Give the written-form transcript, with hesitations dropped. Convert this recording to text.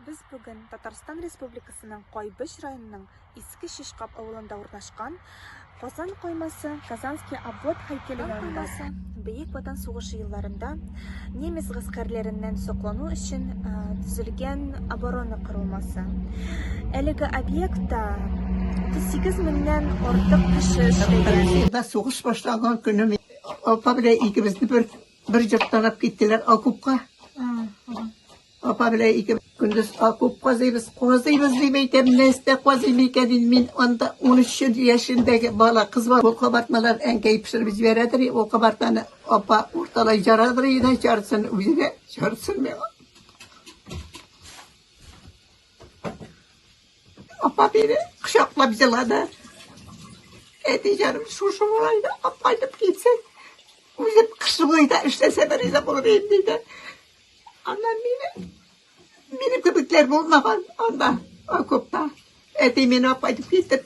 Без бүген Татарстан Республикасының Кайбыч районының Иске Чишкап авылында урнашкан Казан коймасы, Казанский обвод һәйкәле янында. Бөек Ватан сугышы елларында немец гаскәрләреннән саклану өчен төзелгән оборона корылмасы. Әлеге объектта 38 меңнән артык кеше эшләгән. Елда сугыш башланган көне апа белән икебезне бер бер йорттан алып киттеләр окопка. Апа белән ике көндез окоп казыйбыз, казыйбыз дип әйтәм, нәрсә казыйм икән инде мин анда 13 яшендәге бала кыз бар. Ул кабартмалар әнкәй пешереп җибәрәдер, ул кабартманы апа урталай жарадыр иде, жарысын үзенә, жарысын миңа. Апа мине кочаклап җылады. Әти җаным, шушы малайны алып кайтып китсәң, үзем кыш буе да эшләсәм риза булыр идем, диде. Аннан мине, минем кебекләр булмаган анда, окопта. Әти мине алып кайтып китте.